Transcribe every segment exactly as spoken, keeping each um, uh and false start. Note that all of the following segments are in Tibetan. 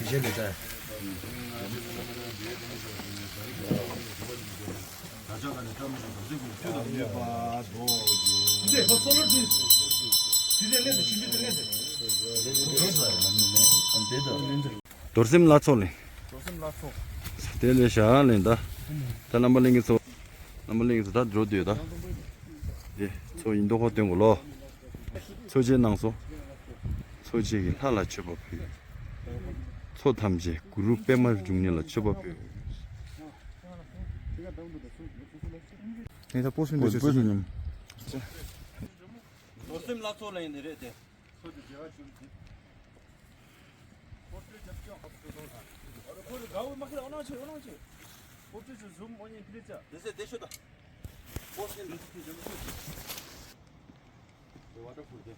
རྡོར་སེམས་ལྷ་ཚོགས་ལེན། རྡོར་སེམས་ལྷ་ཚོགས། དེ་ལས་བྱ་ལེན་ད། ད་རྣམ་པ་ལྷན་རྒྱས་ཚོ། རྣམ་པ་ལྷན་རྒྱས་ཚོ་ད་འགྲོ་འདོད་ད། དེ་ཚོ་ཡིན་མདོག་ཁ་སྟོན་དགོས་ལོ། ཚོ་ཆེ་གནང་སོ། ཚོ་ཆེ་གི་ལྷ་ལ་མཆོད་པ་ཕུལ། ཚོ་ཐམས་ཅད་གུ་རུ་པདྨ་འབྱུང་གནས་ལ་མཆོད་པ་ཕུལ། ངས་ད་པོ་སུ་འདུག་པོ་སུ་ཉམས། རྡོར་སེམས་ལྷ་ཚོགས་ལ་ཡིན་ནི་རེད་དེ། ཚོ་དེ་རྒྱལ་བ་བྱུང་ཟིན། ཁོ་ཚོའི་རྒྱབ་ལྗོངས་ཁ་ཚོ་ཚོ་ཁ། ཁོ་ཚོ་དགའ་བོ་མ་ཁེ་ལ་ཨོ་ནང་ཆེ་ཨོ་ནང་ཆེ། ཁོ་ཚོའི་ཚོ་ཟུམ་ཨོ་ཉེ་ཕི་ལི་ཙ། དེ་ཚེ་དེ་ཤོད་ད། ཁོ་ཚོའི་འདི་ཚོ་དེ་འཇམ་ཤོད། དེ་ཝ་ཊར་ཕུལ་དེ།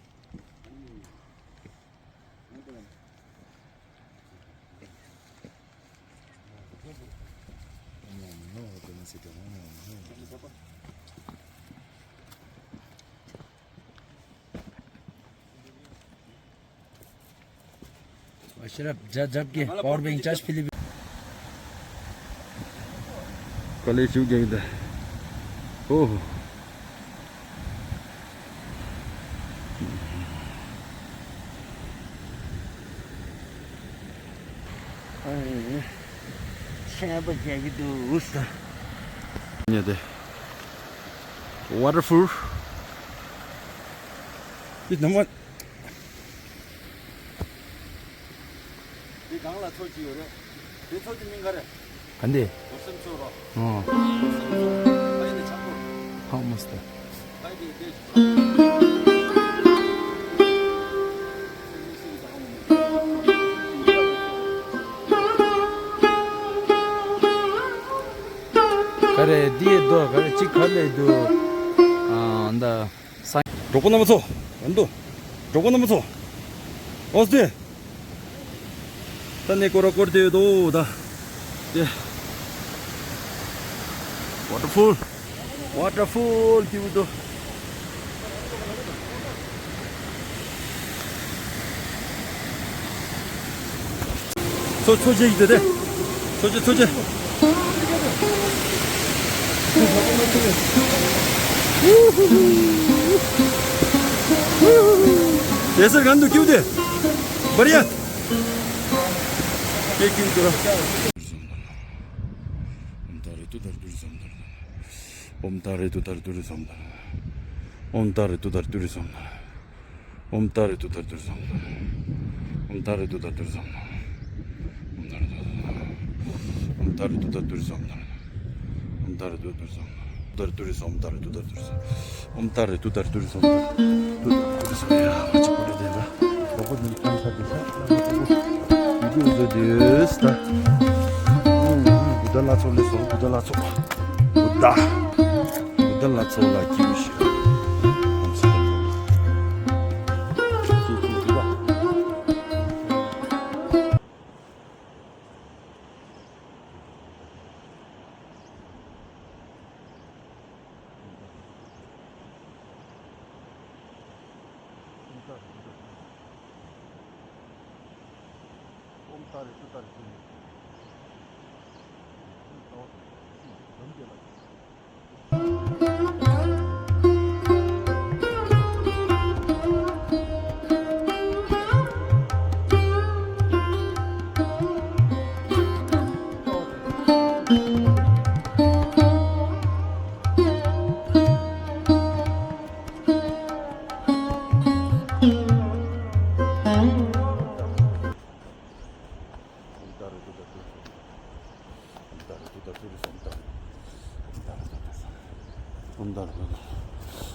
ཤེས་རབ་རྒྱ་རྒྱབ་ཀྱི་པ་ཝར་བེང་ཅར་ཇི་ཕི་ལི་པིན། དཀའ་ལས་ཞུ་རྒྱག་གི་འདུག་ཨོ། ཨེ། ཆེན་པོ་རྒྱག་གི་འདུག་ཨུ་ས། ཉེ་དེ། ཝ་ཊར་ཕུལ། འདི་ནང་མ། འདི་སྒང་ལ་མཚོ་གཅིག་ཡོད་རེད། འདི་མཚོ་གི་མིང་ག་རེ། ག་འདི། རྡོར་སེམས་མཚོ་རོ། ཨོ། རྡོར་སེམས་མཚོ། ཨ་ཡི་ནི་ཆག་པོ། ཧ་མ་སྟེ། ཨ་ཡི་དེ་དེ། ག་རེ་འདི་ཡེ་དོ་ག་རེ་གཅིག་ག་ལེ་དུ། ཨ་འདི། གྲོགས་པོ་རྣམ་པ་ཚོ། ཨ་འདུ། གྲོགས་པོ་རྣམ་པ་ཚོ། ཨོ་སྟེ། ད་ནི་སྐོར་ར་སྐོར་དེ་ཡོད་དོ་ད། དེ། ཝ་ཊར་ཕུལ། ཝ་ཊར་ཕུལ་དེ་ཡོད་དོ། ཚོ་ཚོ་ཅེ་ཡིན་དེ་དེ། ཚོ་ཅེ་ཚོ་ཅེ། དེ་སར་གང་དུ་ཀྱུ་དེ། བར་ཡ། དེ་ཀྱུ་དུ་ར། ཨོཾ་ཏཱ་རེ་ཏུཏྟཱ་རེ་ཏུ་རེ་སྭཱ་ཧཱ། ཨོཾ་ཏཱ་རེ་ཏུཏྟཱ་རེ་ཏུ་རེ་སྭཱ་ཧཱ། ཨོཾ་ཏཱ་རེ་ཏུཏྟཱ་རེ་ཏུ་རེ་སྭཱ་ཧཱ། ཨོཾ་ཏཱ་རེ་ཏུཏྟཱ་རེ་ཏུ་རེ་སྭཱ་ཧཱ། ཨོཾ་ཏཱ་རེ་ཏུཏྟཱ་རེ་ཏུ་རེ་སྭཱ་ཧཱ། ཨོཾ་ཏཱ་རེ་ཏུཏྟཱ་རེ་ཏུ་རེ་སྭཱ་ཧཱ། ཏཱ་རེ་ཏུ་རེ་སྭཱ་ཧཱ། ཨོཾ་ཏཱ་རེ་ཏུཏྟཱ་རེ་ཏུ་རེ་སྭཱ་ཧཱ། ཨོཾ་ཏཱ་རེ་ཏུཏྟཱ་རེ་ཏུ་རེ་སྭཱ་ཧཱ། ཏུཏྟཱ་རེ་ཏུ་རེ་སྭཱ་ཧཱ། ཡ་ཅི་པོ་རེ་དེ་འདྲ། གྲོགས་པོ་འདི་ཐམ་ས་འདི་ས་ལ་མ་ཐུག་གོ། ཡི་གེ་བཟོ་དུས་ད། བུདྡྷ་ལྷ་ཚོགས་ལས་སོ། བུདྡྷ་ལྷ་ཚོགས། བུདྡྷ། བུདྡྷ་ལྷ་ཚོགས་ལ་སྐྱིད་པོ་ཞིག་ར། ཨོཾ་སྭ་ཙྪ། སྐྱིད་སྐྱིད་བུདྡྷ།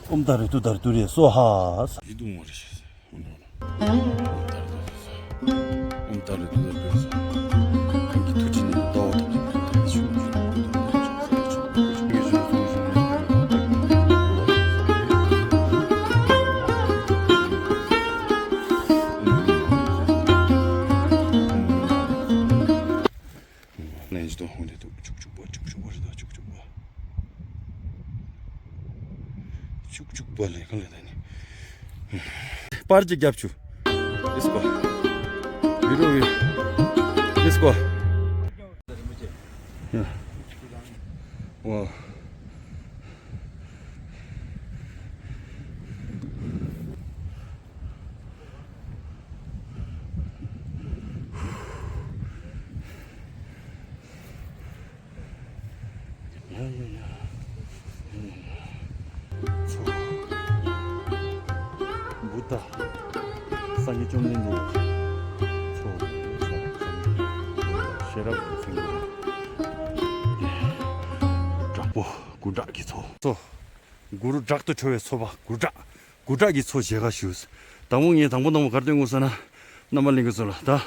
ཨོཾ་ཏཱ་རེ་ཏུཏྟཱ་རེ་ཏུ་རེ་སྭཱ་ཧཱ། ཨོཾ་ཏཱ་རེ་ཏུཏྟཱ་རེ་ཏུ་རེ་སྭཱ་ཧཱ། ལན་ཅི་དང་ཧོང་དེ་དུ་ཆུག་ཆུག་པ་ཆུག་ཆུག་པ་རེད་ད། ཆུག་ཆུག་པ། ཆུག་ཆུག་པ་ལས་གང་ལས་ད་ནི། པར་ཅིག་རྒྱབ་ཆུ། ཨིས་པ། བི་རོ་བི། སངས་རྒྱས་བཅོམ་ལྡན་འདས་ཚོགས་ཤེས་རབ་ཀྱི་མཚན་དྲག་པོ་གུ་དྲག་གི་ཚོགས། ཚོགས། གུ་རུ་དྲག་ཏུ་ཁྲོ་བའི་ཚོགས་པ་གུ་དྲག་གུ་དྲག་གི་ཚོགས་མཇལ་ཁ་ཞུས། དང་པོ་ངས་དང་པོ་དང་པོ་ག་རེ་སྟོན་དགོས་ཟེར་ན། རྣམ་པ་ལྷན་རྒྱས་ཚོ་ལ་ད།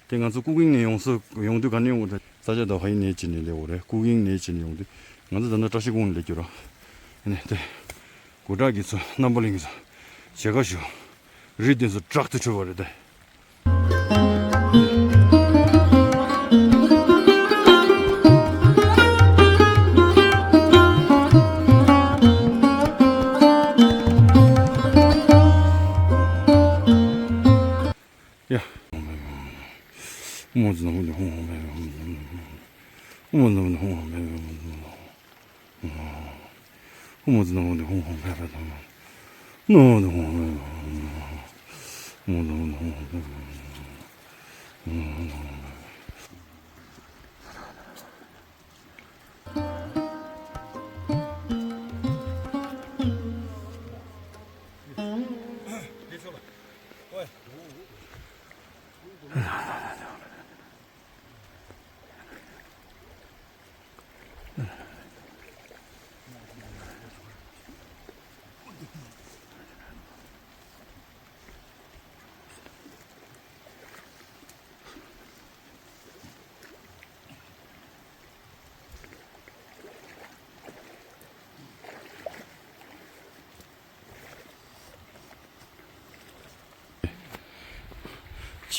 དེ་ང་ཚོ་ཀུ་ཀིང་ནས་ཡོང་ས་ཡོང་དུས་ག་ནས་ཡོང་དགོས་ད། ས་ཆ་དང་ཧ་ཡིན་ནས་ཕྱིན་ནས་སླེབས་དགོས་རེད། ཀུ་ཀིང་ནས་ཕྱིན་ནས་ཡོང་དུས་ང་ཚོ་ད་ནང་བཀྲ་ཤིས་ཀུང་ནས་སླེབས་རྒྱུ་ར། ཨ་ནི་དེ། གུ་དྲག་གི་ཚོགས། རྣམ་པ་ལྷན་རྒྱས་ཚོ། མཇལ་ཁ་ཞུ། རི་དེ་ཚོ་དྲག་ཏུ་ཁྲོས་པ་རེད་དེ། ཡ།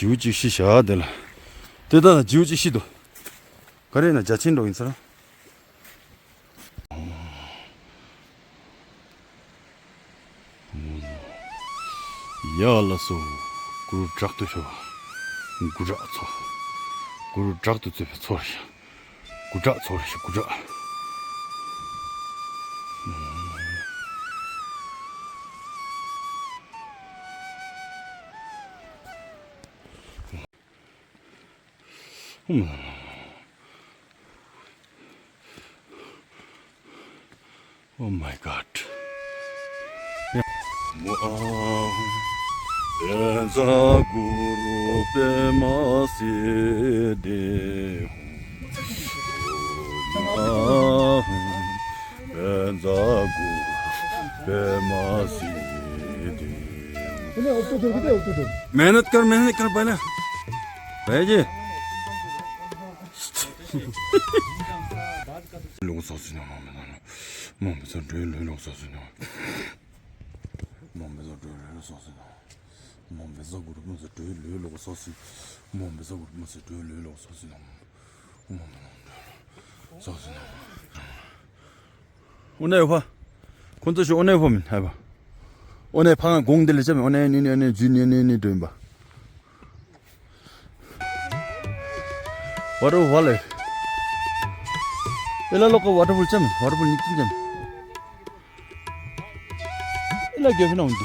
བྱིའུ་གཅིག་ཤི་བཞག་དེ་ལ། དེ་ལྟ་ན་བྱིའུ་གཅིག་ཤི་འདུག་ག་རེ་ཡིན་ན་བརྒྱ་བྱིན་འགྲོ་ཡིན་ས་ར། ཡ་ལགས་སོ། གུ་རུ་དྲག་ཏུ་ཤོག་གུ་དྲག་ཚོགས། གུ་རུ་དྲག་ཏུ་བརྩེ་བའི་ཚོགས་རེད་ཤག་གུ་དྲག་ཚོགས་རེད་ཤག་གུ་དྲག Oh my God. मेहनत कर, मेहनत कर पहले। भाई जी। ལོག་སོ་སོ་ནང་མ་མེད་ན། མ་མེད་ས་འགྲོའི་ལོས་ལོག་སོ་སོ་ནང་། མ་མེད་ས་འགྲོའི་ལོས་ལོག་སོ་སོ་ནང་། མ་མེད་ས་གུ་རུ་མ་ས་འགྲོའི་ལོས་ལོག་སོ་སོ། མ་མེད་ས་གུ་རུ་མ་ས་འགྲོའི་ལོས་ལོག་སོ་སོ་ནང་། མ་མེད་ས་འགྲོའི་ལོས་ལོག་སོ་སོ་ནང་། ཨོ་ན་ཡོད་པ། ཁོང་ཚོ་ཞིག་ཨོ་ན་ཡོད་པ་མིན་ཧ་པ། ཨོ་ན་ཕ་ང་དགོང་དེ་ལས་ཅམ་ཨོ་ན་ནི་ནི་ཨོ་ན་ཇུ་ནི་ནི་ནི་འགྲོ་ཡིན་པ། Waterfall བ་ལེ། ཨེ་ལ་ལོ་ཀ་waterfall ཅམ་waterfall ནི་ཅམ་ཅམ། ཨེ་ལ་གྱོད་ཕི་ན་འོང་དུ།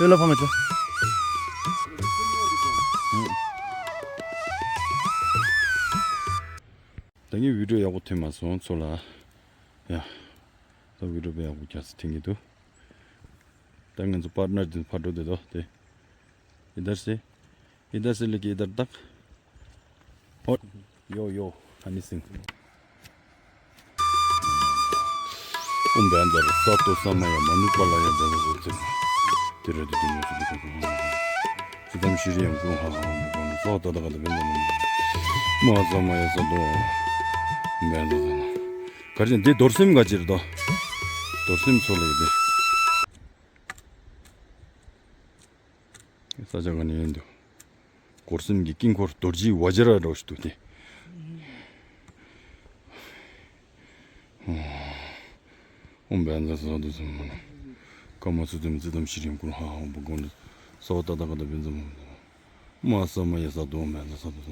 ཨེ་ལ་ཕ་ང་ཅོ། ད་ངས་བི་ཌིའོ་ཡག་པོ་ཐོན་མ་སོང་ཚོ་ལ། ཡ། ད་བི་ཌིའོ་དཔེ་ཡག་པོ་རྒྱག་ས་ཐེངས་ཀྱི་འདུག་ད་ང་ཚོ་པར་ནར་དེ་ཕར་འགྲོ་དེ་དོ་དེ། इधर से इधर से लेके इधर तक और यो यो हनी सिंह ओम बेंदर सातो समय मनु पलय बेंदर तू तेरे दुनिया से चिदम श्री अंकुर हा सो तदा कदा बेंदर मा समय सदो बेंदर करजन दे दोरसिम गाजिर दो दोरसिम छोले दे ས་ཆ་ག་ནས་ཡིན་འདུག་སྒོར་སེམས་ཀྱི་དཀྱིལ་འཁོར་རྡོ་རྗེའི་བ་ཇ་ར་འདྲ་ཞིག་འདུག་སྟེ། ཨོཾ་བཛྲ་སཏྭ་ཛཿ་སྭཱ་ཧཱ། ཀ་མ་ཙུ་ཏི་མི་ཙི་ཏམ་ཤྲཱི་ཡཾ་ཀུར་ཧ་ཧ་ཧོ་བྷ་ག་ཝན་ཏེ་སྭ་བྷཱ་ཏ་ཐཱ་ག་ཏ་བཛྲ་མ་ཧཱ་ས་མ་ཡ་སཱ་ཏུ་ཨོཾ་བཛྲ་སཏྭ་ཛཿ་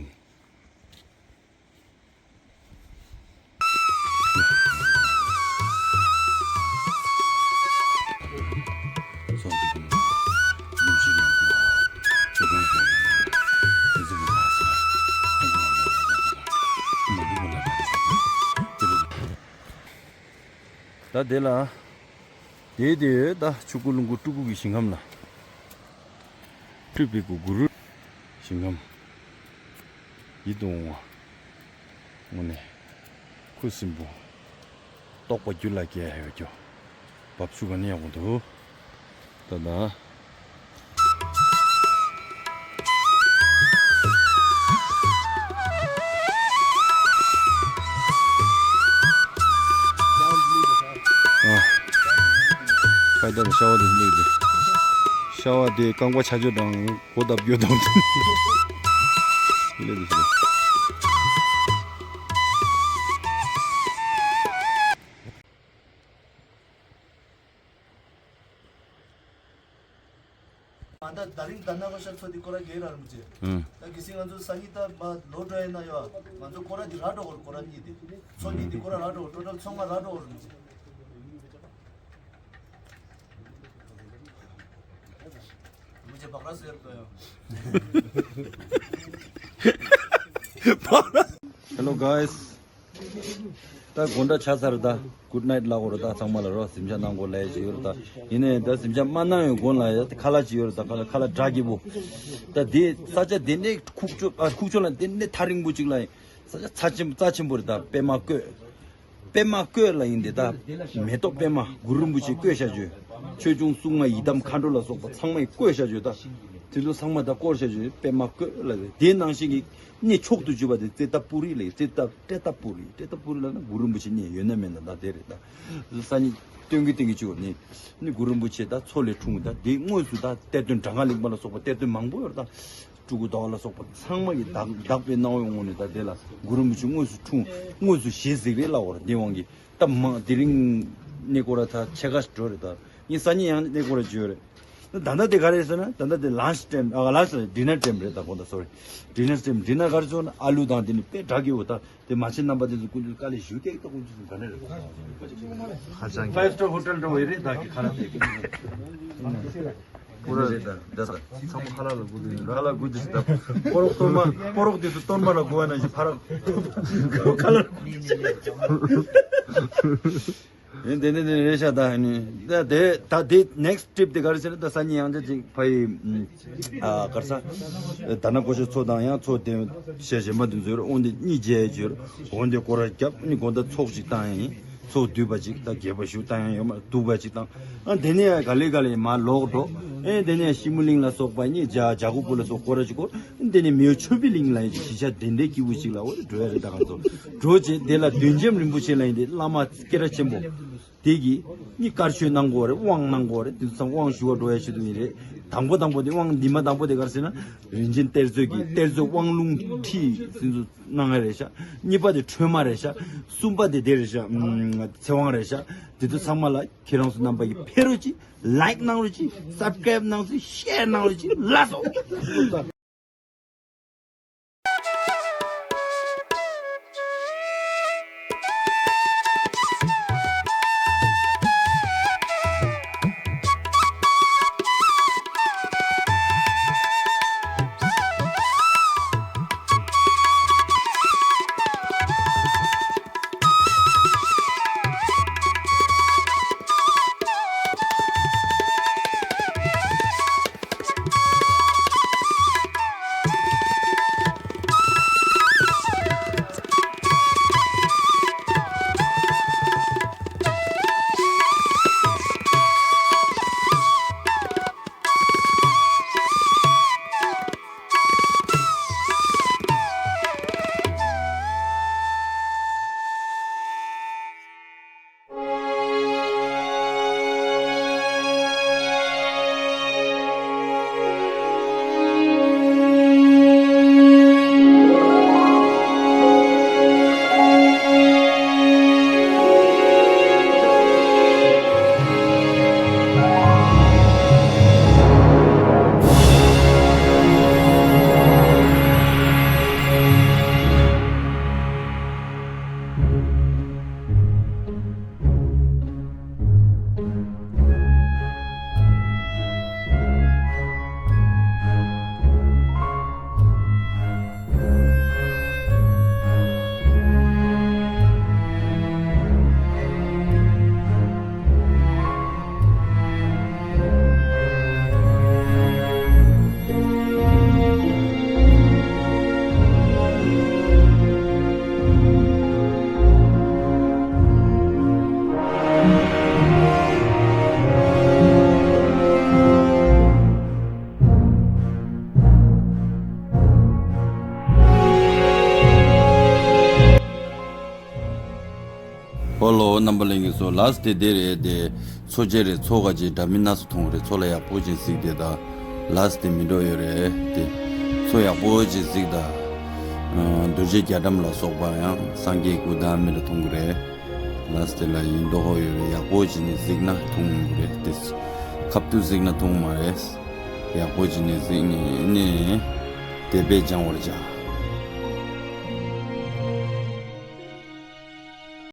སྭཱ་ཧཱ། ད་དེ་ལ། དེ་དེ་ད་ཆུ་ཀུ་ལུང་ཀུ་སྤྲུལ་སྐུ་གི་ཞིང་ཁམས་ལ། སྤྲུལ་པའི་གུ་གུ་རུ། ཞིང་ཁམས། ཡིད་དུ་འོང་བ། དངོས་གནས། ཁུ་སིམ་པོ། རྟོགས་པ་རྒྱུད་ལ་སྐྱེ་ཡ་ཡོད་རྒྱུ། བབས་ཚུགས་ག་ནས་ཡག་པོ་འདུག་ད་ད། ཨ། ཕ་ད་ལ་ཤ་བ་དེ་སླེབས་དེ། ཤ་བ་དེ་རྐང་པ་ཆ་ཆོད་དང་། གོ་བརྡབ་རྒྱུ་དང་། ལས་དེ་ཞིག་ང་ད་ད་རིང་ད་ན་གོ་ཤ་ཚོ་དེ་སྐོར་ར་གེ་ར་རུ་མི་བྱེད། ཨང་། ད་གི་སི་ང་ཚོ་ས་ཉི་ད་མ་ལོ་འགྲོ་ཡིན་ན་ཡོད། ང་ཚོ་སྐོར་ར་དེ་ར་འགྲོ་གོ་སྐོར་ར་གཉིས་དེ། ཚོ་གཉིས་དེ་སྐོར་ར་ར་འགྲོ་གོ་ཊོ་ཊལ་ཚོ་ལྔ་ར་འགྲོ་གོ་རུ་མི་བྱེད། མི་བྱེད་བག་ར་ཟེར་གོ་ཡོད། Hello guys. ད་དགོང་དག་ཆགས་ཚར་ད། Good night ལབ་དགོས་རེད་ད། ཚང་མ་ལ་རོགས་གཟིམ་ཤག་གནང་དགོས་ལབ་ཡ་ཅིག་ཡོད་རེད་ད། ཡིན་ནའི་ད་གཟིམ་ཤག་མ་གནང་བའི་སྒང་ལ་ཡ་ཁ་ལག་ཅིག་ཡོད་རེད་ད། ཁ་ལག་ཁ་ལག་འདྲ་སྐྱིད་པོ། ད་དེ་ས་ཆ་དེ་ནས་ཁུག་ཀྱོག་ཨ་ཁུག་ཀྱོག་ལ་དེ་ནས་ཐག་རིང་པོ་ཅིག་ལ་ཡིན། ས་ཆ་རྩ་ཆེན་རྩ་ཆེན་པོ་རེད་ད། པད་མ་བཀོད། པད་མ་བཀོད་ལ་ཡིན་དེ་ད། མེ་ཏོག་པད་མ་གུ་རུ་རིན་པོ་ཆེ་བཀོད་བཞག་རྒྱུ། ཆོས་སྐྱོང་སྲུང་མ་ཡི་དམ་མཁའ་འགྲོ་ལ་སོགས་པ་ཚང་མ་ཡི་བཀོད་བཞག་རྒྱུ་ད། དེ་ཚོ་ཚང་མ་ད་བཀོད་བཞག་རྒྱུ་པད་མ་བཀོད་ལ་ཡིན། དེའི་ནང་བཞིན་གྱི་གནས་མཆོག་ཏུ་གྱུར་པ་དེ་ཙེ་ཏ་པུ་རི་ལ་ཡིན། ཙེ་ཏ་ཏྲེ་ཏ་པུ་རི། ཏྲེ་ཏ་པུ་རི་ལ་ན་གུ་རུ་རིན་པོ་ཆེ་གནས་ཡོད་ན་མེད་ན་ད་དེ་རེད་ད། ས་ཉིད་སྟོན་གྱི་སྟོན་གྱི་བཅུ་ནི་ནི་གུ་རུ་རིན་པོ་ཆེ་ད་མཚོ་ལས་འཁྲུངས་ད། དེ་དངོས་སུ་ད་གཏེར་སྟོན་གྲངས་ཀ་གླིང་པ་ལ་སོགས་པ་གཏེར་སྟོན་མང་པོ་ཡོད་རེད་ད། སྤྲུལ་སྐུ་ཟླ་བ་ལ་སོགས་པ་ཚང་མ་གིས་དག་དག་པའི་སྣང་བའི་ངོས་ནས་ད་དེ་ལ་གུ་རུ་རིན་པོ་ཆེ་དངོས་སུ་འཁྲུངས། དངོས་སུ་ཞལ་གཟིགས་རེད་ལབ་པ་རེད། འདི་དབང་གིས་ད་མ་དེ་རིང་གནས་སྐོར་ར་ད་ཕྱེད་ཀ་འགྲོ་རེད་ད། ངས་སང་ཉིན་ཡང་གནས་སྐོར་ར་བྱོས་རེད། ད་ལྟ་དེ་ག་རེ་ཟེར་ན་ད་ལྟ་དེ་ལན་ཆི་ཊེམ་ཨ་ལན་ཆི་ཌི་ནར་ཊེམ་རེད་ད། དགོངས་དག་སོ་རི། ཌི་ནར་ཊེམ། ཌི་ནར་ག་རེ་བྱོས་ན་ཨ་ལུ་དང་དེ་ནི་དཔེ་དྲག་གི་འོ་ད། དེ་མ་ཕྱིན་རྣམ་པ་དེ་ཚོ་ཀུན་སྤྱོད་དཀའ་ལས་ཞུ་སྟེ་ད་ཀུན་སྤྱོད་ག་ནས་རེད། ཧ་ཅང་གི་ཕའི་སི་ཊར་ཧོ་ཊེལ་འདྲ་བོ་ཡི་རེད་ད་གི་ཁ་ལག་དེ། ཀུ་རེ་རེད་ད་ད་ད་ཚང་མ་ཁ་ལག་ལ་དགོས་དུས་ཁ་ལག་དགོས་དུས་ད་ཕོ་རོག་གཏོར་མ་ཕོ་རོག་དེ་ཚོ་གཏོར་མ་ལ་དགོས་པ་ན་ཞིག་ཕ་རག་ཁ་ལག་དགོས་དུས། ཡིན་དེ་ནས་དེ་རེད་ཤག་ད་ནི་ད་དེ་ད་དེ་ནེག་སི་ཊི་ཊི་རིབ་དེ་ག་རེ་ཟེར་ན་ད་སང་ཉིན་ཡང་ཅིག་ཕ་ཡི་ཨ་གར་ས་ད་ན་ཀོ་ཤ་ཚོ་དང་ཡང་ཚོ་དེ་ཞལ་ཞལ་མ་དེ་ཚོ་ཡོད་རེད། འོན་ཏེ་གཉིས་རྒྱལ་ཡོད་རེད། འོན་ཏེ་སྐོར་ར་རྒྱབ་ནི་དགོང་དག་ཚོགས་ཤིག་བཏང་ཡིན། ཚོགས་བསྡུས་པ་ཅིག་ད་རྒྱས་པ་ཞུ་བཏང་ཡང་ཡོད་མ་འདུག་པ་ཅིག་དང་། ཨ་དེ་ནས་ཡང་ག་ལེ་ག་ལེ་མ་ལོག་འགྲོ། ཨེ་དེ་ནས་ཤི་མུ་གླིང་ལ་སོགས་པ་གཉིས་ཇ་ཇ་ཁུ་པུ་ལ་སོགས་སྐོར་ར་ཅིག་སྐོར། དེ་ནས་མེའོ་ཆོས་པའི་གླིང་ལ་ཡང་ཅིག་གཞིས་ཆགས་གདན་འདྲེན་སྐྱིད་པོ་ཅིག་ལ་འོ་འགྲོ་ཡ་རེད། ད་ང་ཚོ་འགྲོ་བྱས་དེ་ལ་དོན་རྒྱམ་རིན་པོ་ཆེ་ལ་ཡིན་ཏེ་བླ་མ་སྐད་གྲགས་ཆེན་པོ། དེ་གིས་ནི་དཀར་ཆོས་གནང་དགོས་རེད། དབང་གནང་དགོས་རེད། དེ་ཚོ་ཚང་དབང་ཞུ་བ་འགྲོ་ཡ་ཆེད་དུ་ཡིན་རེད། དང་པོ་དང་པོ་དེ་དབང་འདི་མ་དང་པོ་དེ་ག་རེ་ཟེར་ན། རིན་ཆེན་གཏེར་མཛོད་ཀྱི་གཏེར་མཛོད་དབང་ལུང་ཁྲིད་ཚུན་ཚོད་གནང་ཡ་རེད་ཤག་གཉིས་པ་དེ་ཁྲོས་མ་རེད་ཤག་གསུམ་པ་དེ་དེ་རེད་ཤག་ཨམ་ཚེ་དབང་རེད་ཤག་དེ་ཚོ་ཚང་མ་ལ་ཁྱེད་རང་ཚོ་རྣམ་པ་ཡིས་ཕེབས་རོགས་གྱིས། ལའིཀ་གནང་རོགས་གྱིས། སབ་སི་ཀ་རའིབ་གནང་རོགས་གྱིས། ཤེར་གནང་རོགས་གྱིས། ལགས་སོ། ཧོ་ལོ། རྣམ་པ་ལྷན་རྒྱས་ཚོ། ལགས་སེ། དེ་དེ་རེད། དེ་མཚོ་ཆེ་རེད། མཚོ་ག་ཅིག་འདྲ་མིན་སྣ་ཚོགས་མཐོང་གི་རེད། མཚོ་ལ་ཡག་པོ་ཅིག་གཟིགས། དེ་ད་ལགས་སེ། དེ་མི་འགྲོ་ཡོད་རེད། དེ་མཚོ་ཡག་པོ་ཅིག་གཟིགས། ད་ཨ་རྡོ་རྗེ་རྒྱ་གྲམ་ལ་སོགས་པ་ཡང་སངས་རྒྱས་སྐུ་བལྟམས་མི་འདྲ་མཐོང་གི་རེད། ལགས་སེ། དེ་ལ་ཡིན་མདོག་ཁ་པོ་ཡོད་རེད། ཡག་པོ་ཅིག་ནས་གཟིགས་ན་མཐོང་གི་རེད། དེ་ཁ་ཐུག་གཟིགས་ན་མཐོང་མ་རེད། ཡག་པོ་ཅིག་ནས་གཟིགས་ནས་ནས་དད་པས་སྦྱང་བར་བྱ།